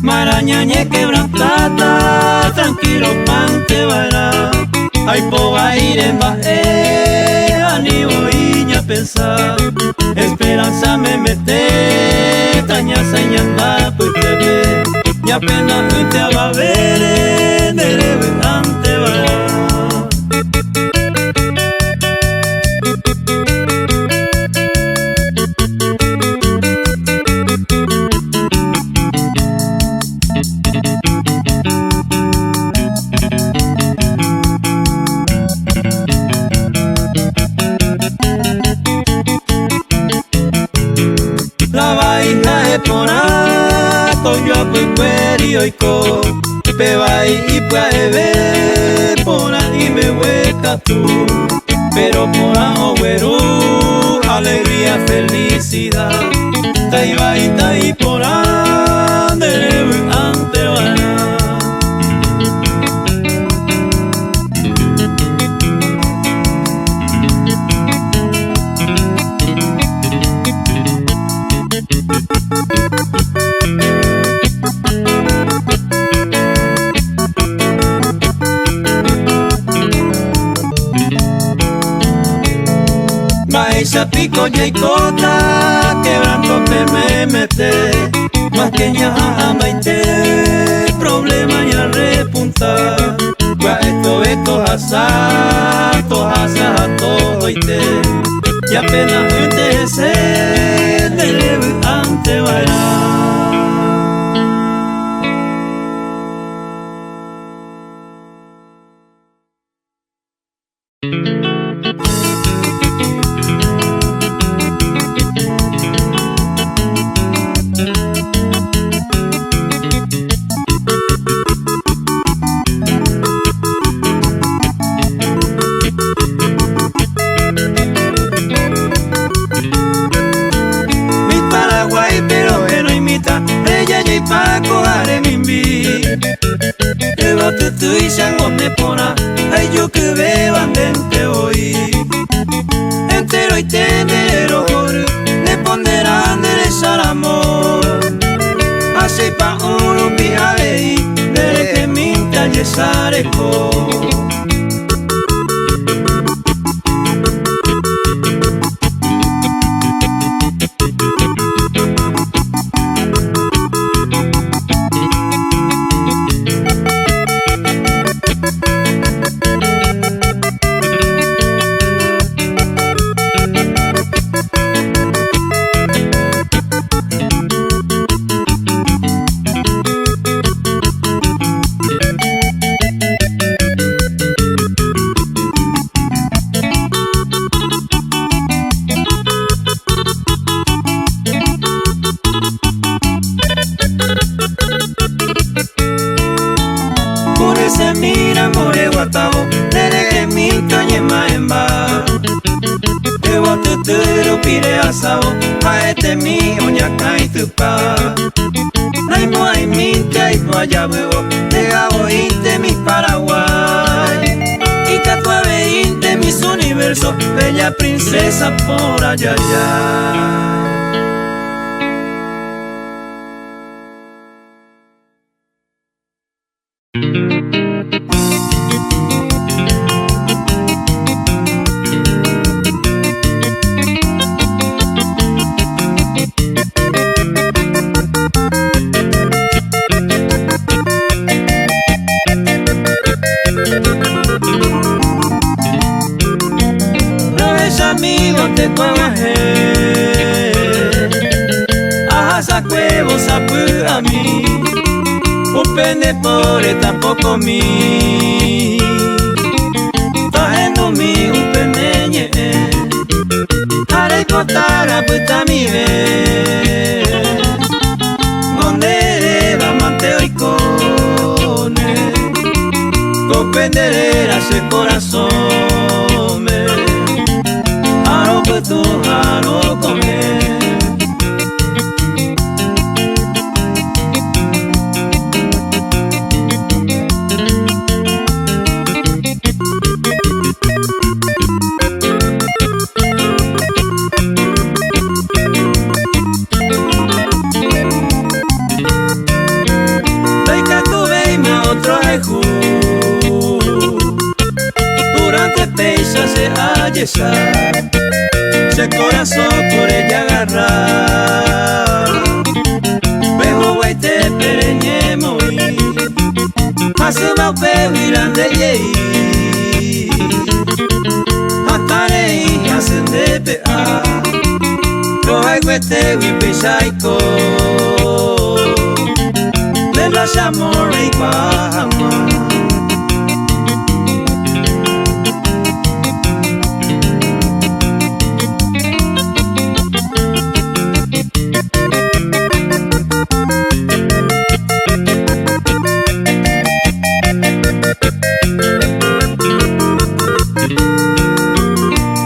Maraña quebrantada, tranquilo pante vara. Ay po ir en ani voy a pensar. Esperanza me mete, taña señanda pues y apenas te va a ver, ante va. La vaina es por yo oiko Peba y puede por ahí me hueca tú Pero por ahí alegría, felicidad Tai y tai por ante va. Maisha pico kota quebranto pe me mete Más que ña maite problema ya repunta Gua esto esto asa to asa to oite Y apenas ente se debe ante bailar. Mi Paraguay, pero no imita, ella y Paco aremimbi. Eva tutu y chango me pona, ay yo que beban dente hoy. Entero y tendero, le pondrán de amor. Así pa urupi avei, de que minta yesareco. Por ese mira more guatao, nere que mi cañe maemba. Ewa tuturu pire asao, haete mi oñaka y tupa. Naimo ay mi te ay guayabuo, negao inte mi Paraguay. Y catuave inte mis universo, bella princesa por allá allá. No es amigo te cuaje. Ajá, cuevo, sapu a mí. Upende pobre tampoco mi. Tajendo mi upeneñe. Haré kotara puta mi ve. Gondere va manteo y cone. Copenderera ese corazón me. Aroputu Che korasõ kure jagarra Pe huguaitépe reñemoĩ Hasýma upégui la nde jey Hatã rei hasy nde pe'a Rohayhuetégui péicha aiko Nde la che amor reikuaa hag̃ua.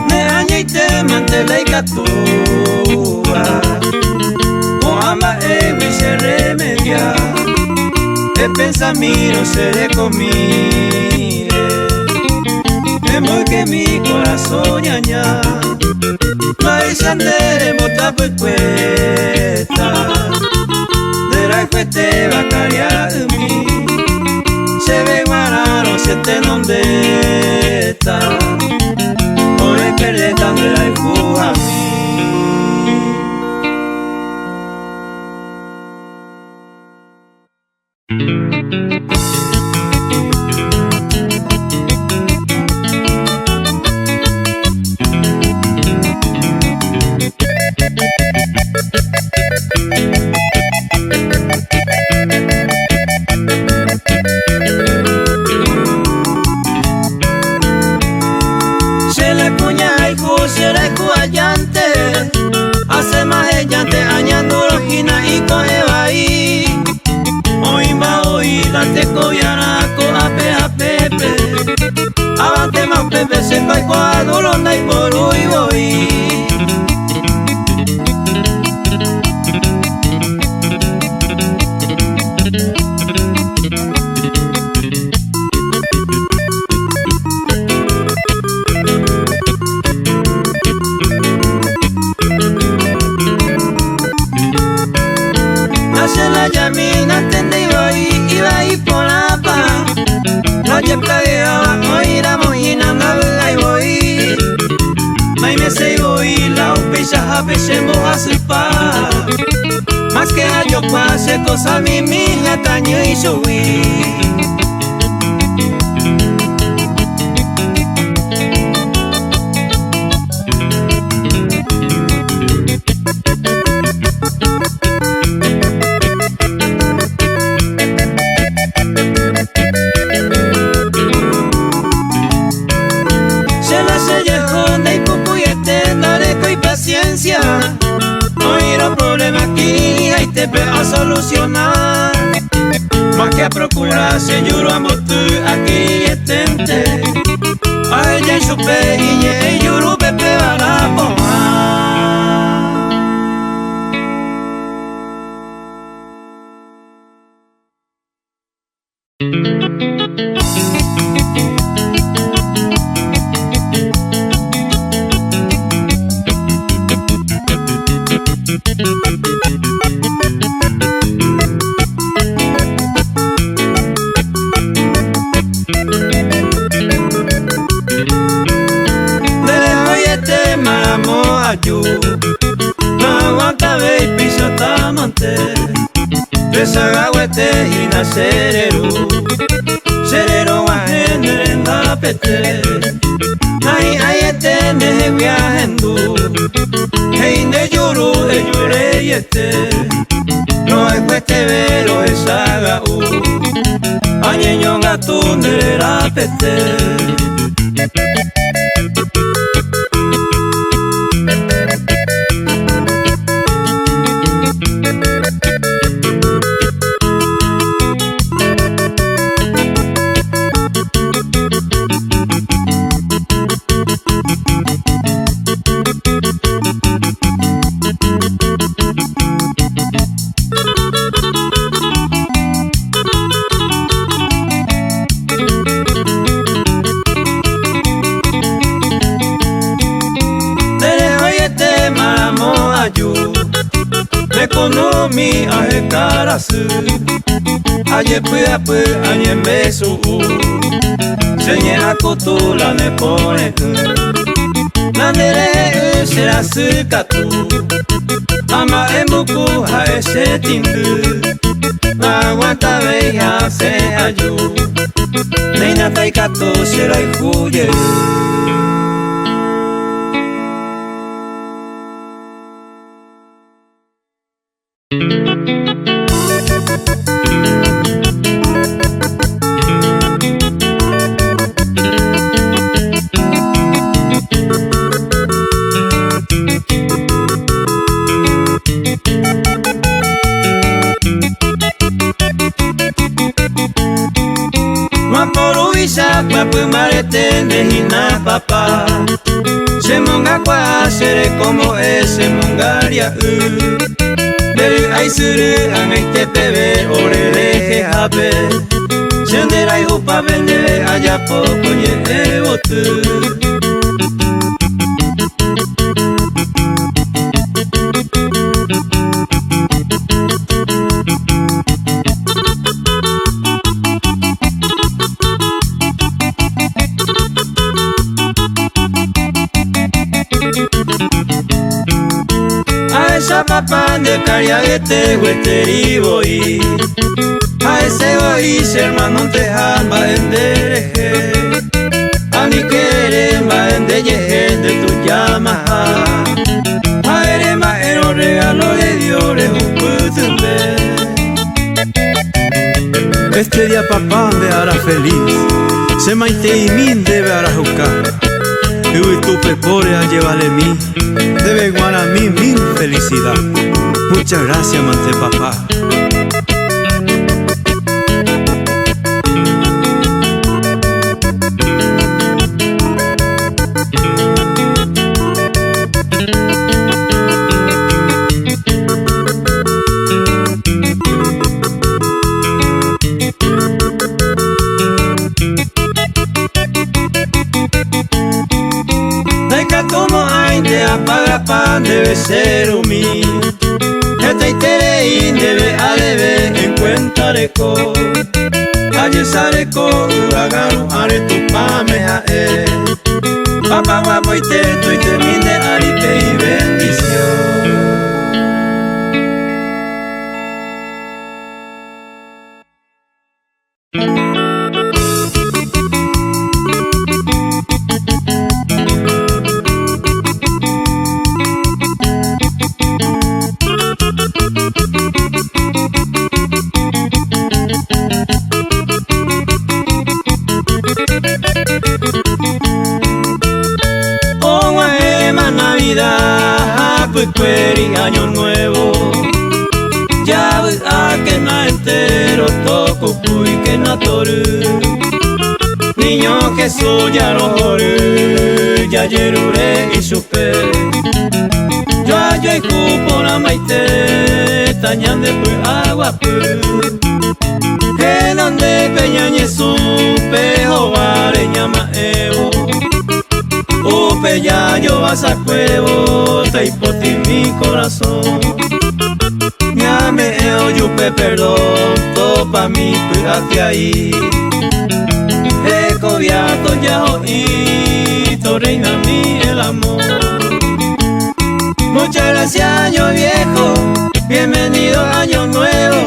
Ne añoite mante la ikatúva Ko'ã mba'égui che remedia Epensamírõ che rekomíre Emboyke mi korasõ ñaña Mba'éicha nde rembotapykuéta Nde rayhuetéva karia'ymi Chéve g̃uarãrõ che tenondéta Ore perdéta nde rayhuhami. Che la kuña hayhu che rayhu ajánte Asẽma hejánte añandúrõ hína iko'ẽ vai Oĩmba voi la tekoviarã ko'ápe ha pépe Avantéma upépe che kaikuaa duro ndaiporúi voi. Ha che la jami nantendéi voi ivai porãpa Rojeplageáva oĩramo hína ndavy'ái voi Naimeséi voi la upeichahápe chembohasypa Más que ajokua che cosa mimi hetañy ichugui. Che la che jeho ndaipupuiete ndarekói paciencia Oĩrõ problema kirirĩhaitépe asoluciona Más que aprocura che juru amboty akirirĩeténte Aheja ichupe iñe'ẽ ijurúpe pevarã pohã. Nderehoietémaramo aju, naguantavéi pichotánte. Resagaguete hína che reru, che reroguahẽ ne rendapete. Nahi'ãiete ndehegui ahendu, he'i nde juru ejureiete. Rohayhueteve rohechaga'u, añeñongatu nde rerapete. Nderehoietémaramo aju, nekunumi aheka rasy, ajepy'apy añembesu'u, che ñe'ãkutu la ne pore'ỹ. Nanderehe'ỹ. Ha'e che rasy katu, ha mba'e mbuku ha'e che tĩndy, Aguantavei ha che aju, Néina taikatu che rayhu jey. Mburuvicha guapy mbarete nde hína papá Chemongakuaa che rekombo'e chemongaria'y Nde ry'ái syry ag̃aite peve ore rehehápe Che nde rayhupápe ndéve ajapo ko ñe'ẽ voty. Ahecha papá nde karia'ete gueteri voi Ha'ese voi che hermanonte ha mba'e nde rehe Anike ere mba'e nde jehe nde tujamaha Ha ere mba'érõ regalo de Dios rehupytymbe. Este día papá nde ára feliz Che maiteimi ndéve arahuka Yvytu pepóre ajevalemi Ndéve g̃uarãmi mil felicidad Muchas gracias mante papá. Ndaikatumo'ãinte apagapa ndéve che rumi Hetaiterei ndéve adeve en cuenta reko Ajesareko yvága ru'ãre Tupãme ha'e Papa guapoite toitemi nde ári pe ibendición. Og̃uahẽma Navidad hapykuéri Año Nuevo Javy'ákena entero tokupúikena tory Niño Jesús jarohory jajerure ichupe Joajoayhu porãmbaite tañandepy'aguapy Henondépe ñañesũ pe hováre ñama'ẽvo Upe jajovasakuévo taipotĩmi korasõ Ñame'ẽ ojupe perdón topami py'atyai Hekovia tojaho'i torreinami el amor Muchas gracias año viejo, bienvenido año nuevo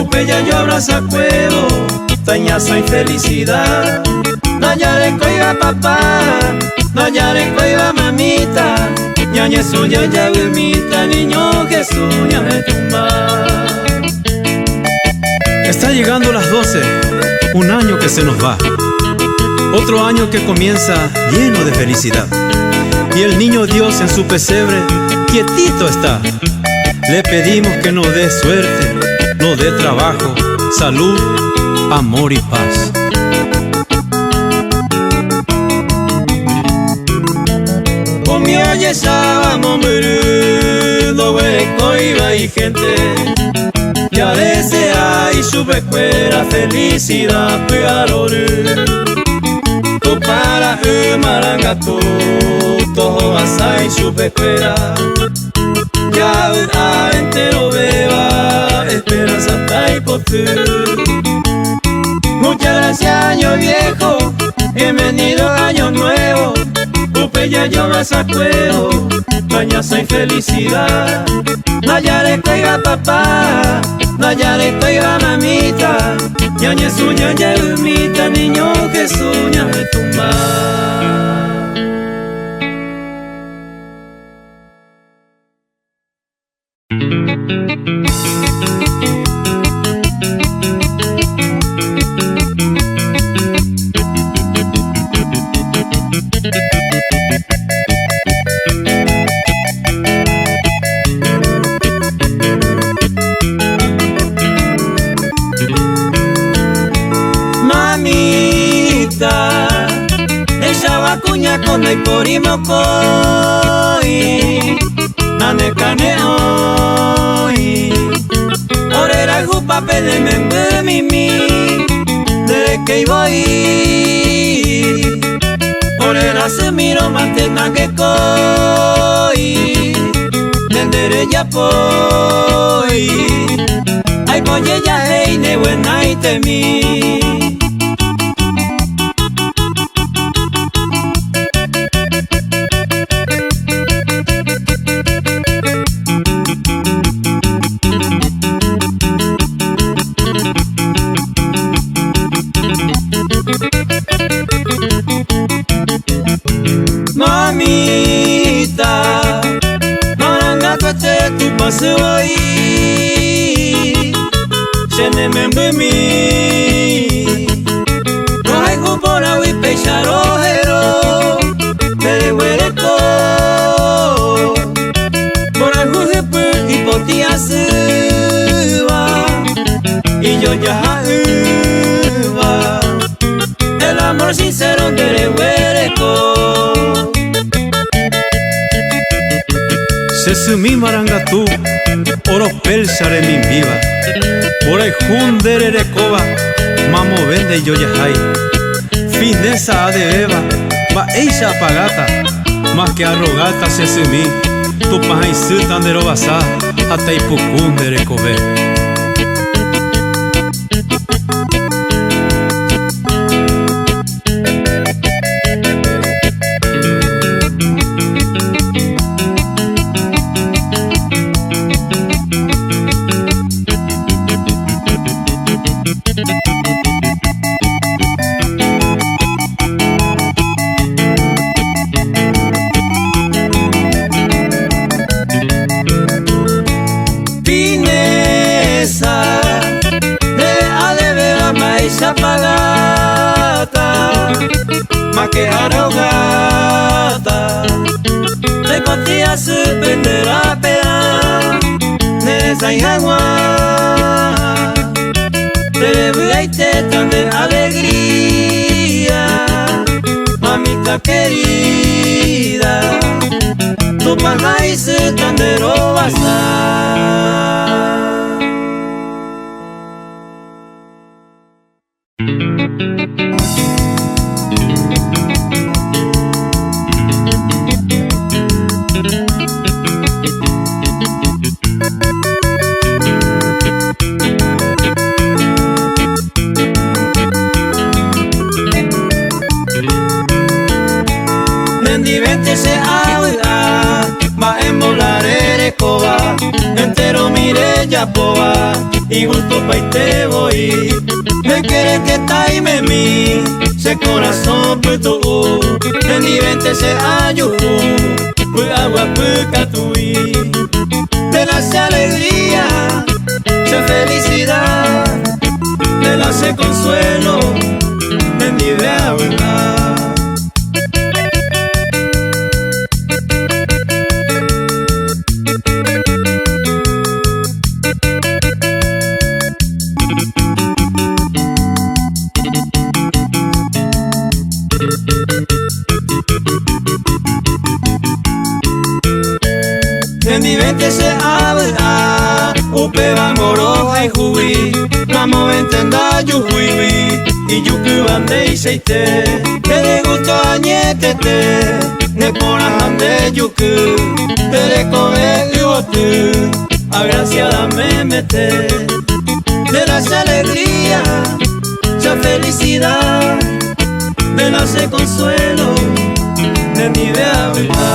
Upe jajoabrasakuévo tañasãi felicidad Ndajarekóiva papá, ndajarekóiva mamita Ñañesũ jajavymíta niño Jesús ñahetũmba. Está llegando las 12, un año que se nos va. Otro año que comienza lleno de felicidad. Y el niño Dios en su pesebre quietito está. Le pedimos que nos dé suerte, nos dé trabajo, salud, amor y paz. Umi ojecháva mombyry ndoguerekóiva igente Jadesea ichupekuéra felicidad py'arory Tupã ra'y marangatu tohovasa ichupekuéra Javy'a enterovéva esperanza taipoty Muchas gracias año viejo, bienvenido año nuevo. Upe jajovasakuévo tañasãi felicidad. Ndajarekóiva papá, ndajarekóiva mamita, ñañesũ ñajeymíta niño Jesús ñahetũmba. Mamita, ella kuña con ndaipóri mokõi Nanekane'õi Ore rayhúpape ne membymimi Nderekeivoi Ore rasymírõ mante nangekói Nenderejapói Aipojejahéi nebuenaitemi. Mamita, marangatuete tupãsy voi che ne membymi Rohayhu porãgui péicha rohero ndereguereko Mborayhu hypy ipotĩ asýva ijojaha'ỹva El amor sincero ndereguereko. Che symi marangatu oropélcha remimbíva, mborayhu nde rerekóva mamove ndaijojahái. Fineza adevéva mba'éicha apagáta, más que arrogáta che symi, Tupã ha isýta nde rovasa ha taipuku nde rekove. Fineza de adebeba mba'éicha pagáta ma que arahogata Ndaipotĩ asy pende rape'a neresãi hag̃ua Terevy'aitéta nde alegría Mamita querida Tupã ha isýta nde rovasa. Nendivénte che avy'a mba'embola rerekóva Enteromi rejapóva igustopaite voi Nekerekéta imemi che korasõ pytu'u Nendivénte che ajuhu py'aguapy katui Nde la che alegría, che felicidad Nde la che consuelo, nendive avy'a. Nendivénte che avy'a upévango rohayhúgui mamovénte ndajuhúigui ijukýva ndeichaite Nderegusto añetete neporã ha ndejuky nde rekove yvoty agraciada memete Nde la che alegría, che felicidad, nde la che consuelo, nendive. nendive avy'a.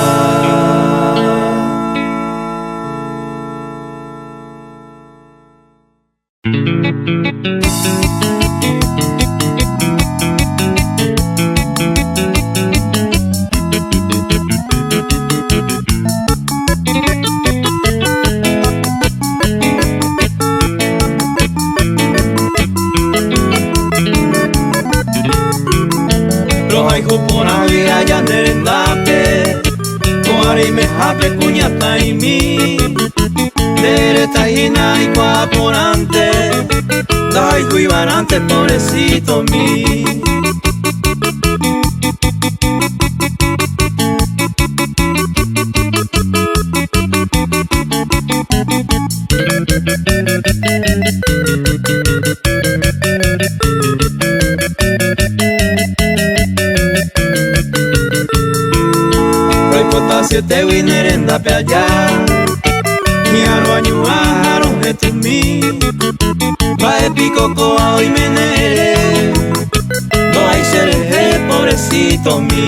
Rohayhu porãgui aja ne rendápe, ko'ã reimehápe kuñataĩmi. Nde reta hína aikuaa porãnte, ndahayhuivarãnte pobrecitomi. Roipotasyetegui ne rendápe aja, hi'ã roañuã ha rohetũmi. Mba'e piko kóva oiméne ere, ndo'ái cherehe pobrecitomi.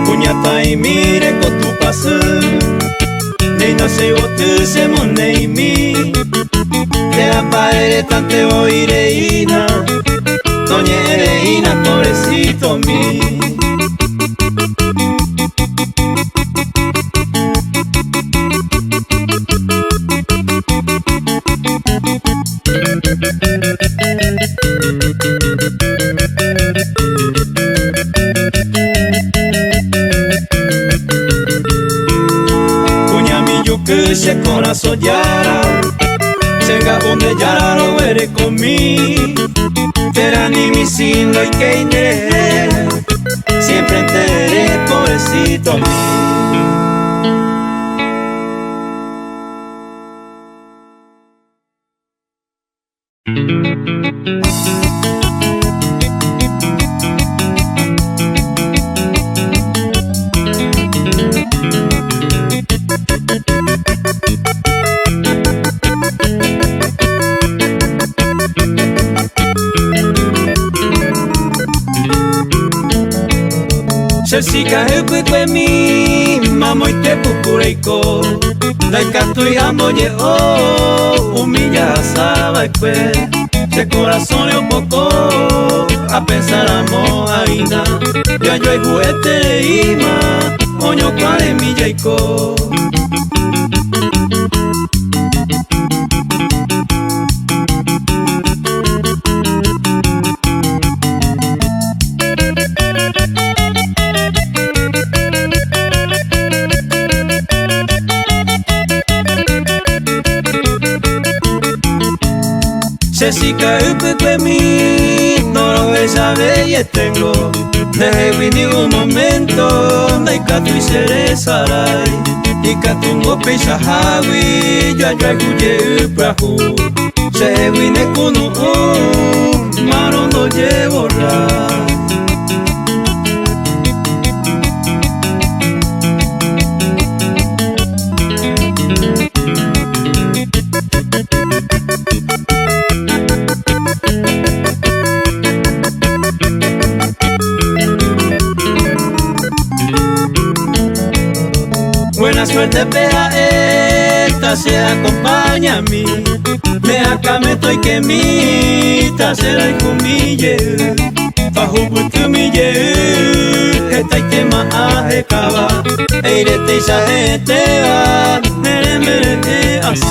Kuñataĩmi reko Tupãsy, néina che yvoty che moneĩmi, térãpa erétante voi reína, noñe'ẽreína pobrecitomi. Kuñami juky che korasõ jára, che nga'u nde jára roguerekomi, térã ni michĩ ndoikéi nderehe, siempre nde ere pobrecitomi. Che chica ypykuemi mamoite puku reiko, ndaikatúi amboje'o umi jahasava'ekue. Che korasõre opoko apensaramo aína, jajoayhuetereíma oñokuãremi jaiko. Che chica ypykuemi ndorohechaveieténgo, ndehegui ni un momento ndaikatúi cheresarái, ikatúngo peichahágui jajoayhu jey pyahu, chehegui ne kunu'ũ márõ ndojeborrái. Buena suerte peja esta se acompaña a mí. Me acame estoy que mi será el cumille. Tajuputumille esta y tema ajecaba. Eirete y sajetea, mere mere así.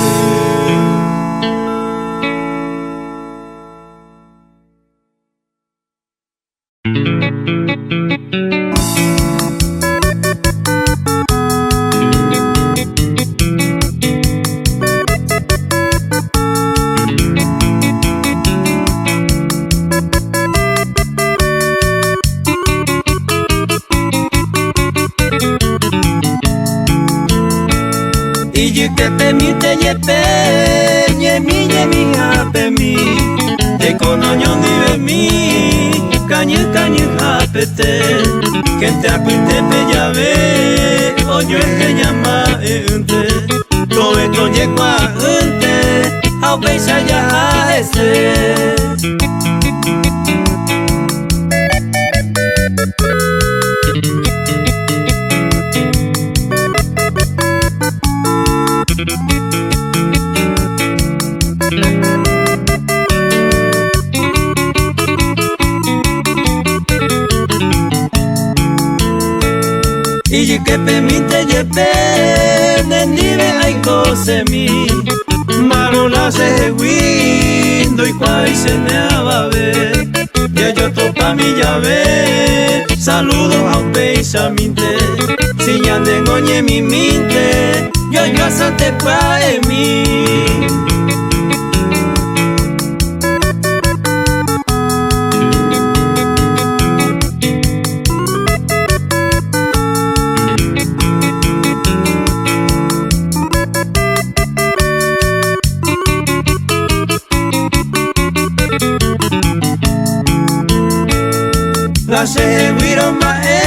Ijykepemínte jepe ñemi ñemihápemi, jaiko noñondivemi. Rekañy kañy hapete Gente apytépe jave Ojuehe ñama'ẽ'ỹnte Tove tojekuaa'ỹnte Ha upéicha jaha hese. Ijykepemínte jepe nendive aikosemi Marõla chehegui ndoikuaáichéne avave Jajotopami jave saludo ha upeichamínte Si ñandengo ñemimínte joajuasante pya'emi. La chehegui mba'e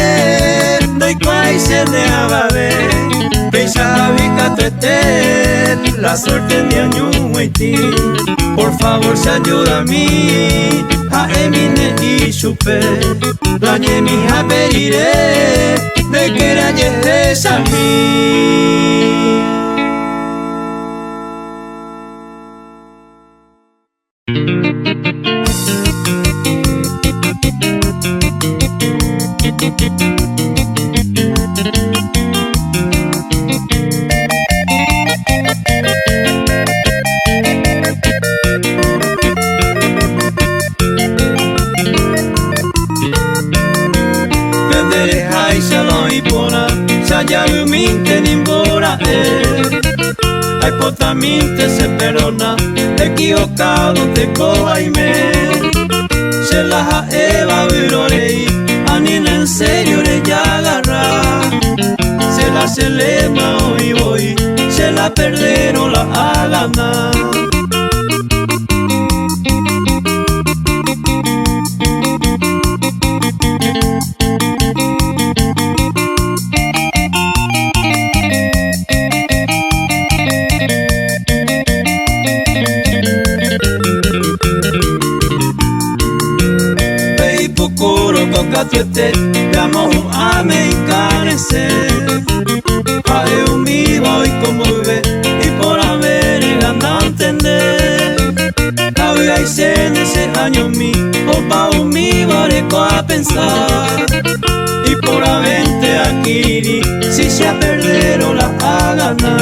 ndoikuaáichéne avave Péicha avi katuete la suerte neañuguaitĩ Por favor che ayudami ha'émine ichupe La ñemihápe rire ndekére ajehechami. Pendereháicha oĩ porã chajavymínte nimbora'e Aipotamínte che perdona equivocado teko aime Che la ha'éva vyrorei anine en serio rejagarra Se la cheléma oĩ voi che la perdérõ la agana. Peipukúrõ ko katuete peamohu'ãme ikarẽse Ha'e umíva oiko mboyve iporãve reganánte nde Avy'aichéne che añomi opa umíva reko apensa Iporãvénte akiri si che aperdérõ la agana.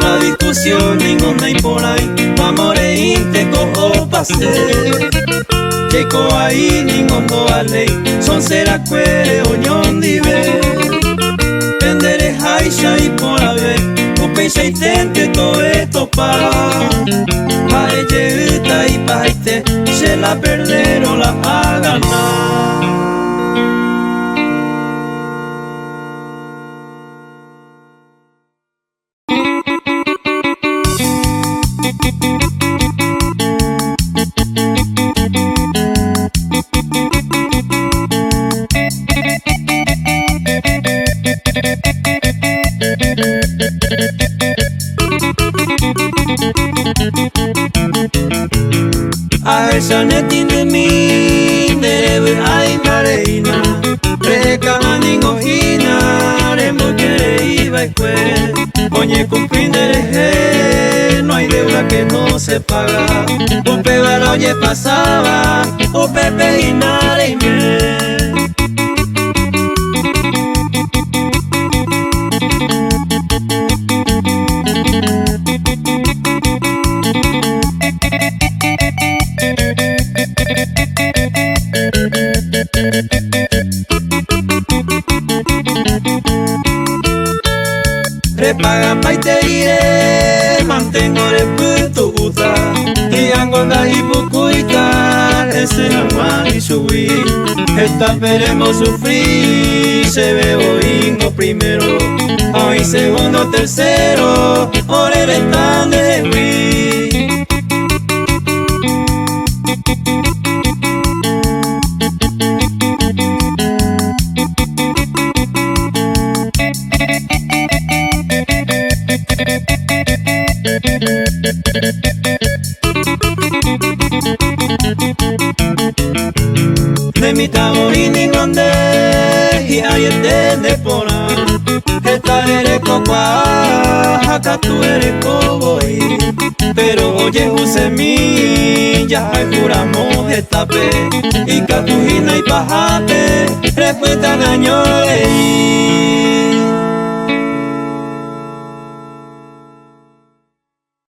La discusión ningo naiporãi mamoreínte ko opase Jeiko vai ningo ndovaléi sonserakuére oñondive Pendereháicha iporãve upeichaiténte to'etopa Ha'e jeýta ipahaite che la perdérõ la agana. Ahecháne tĩndymi nderevy'ái mbareína Reheka'ã ningo hína remboykereiva'ekue Oñekumpli nderehe no hay deuda que no se paga Upéva ojepasáva upépe hína reime. Repagapaite rire mantengo repytu'úta chugui Heta peremo sufrí Chéve oĩngo primero Ha oĩ segundo, tercero Ore retã ndehegui. Ne mitã voi ningo nde hi'ariete nde porã Heta rerekokuaa ha katu ereko voi Péro ojehusemi jahayhúramo hetápe Ikatu hína ipahápe repyta ne año rei.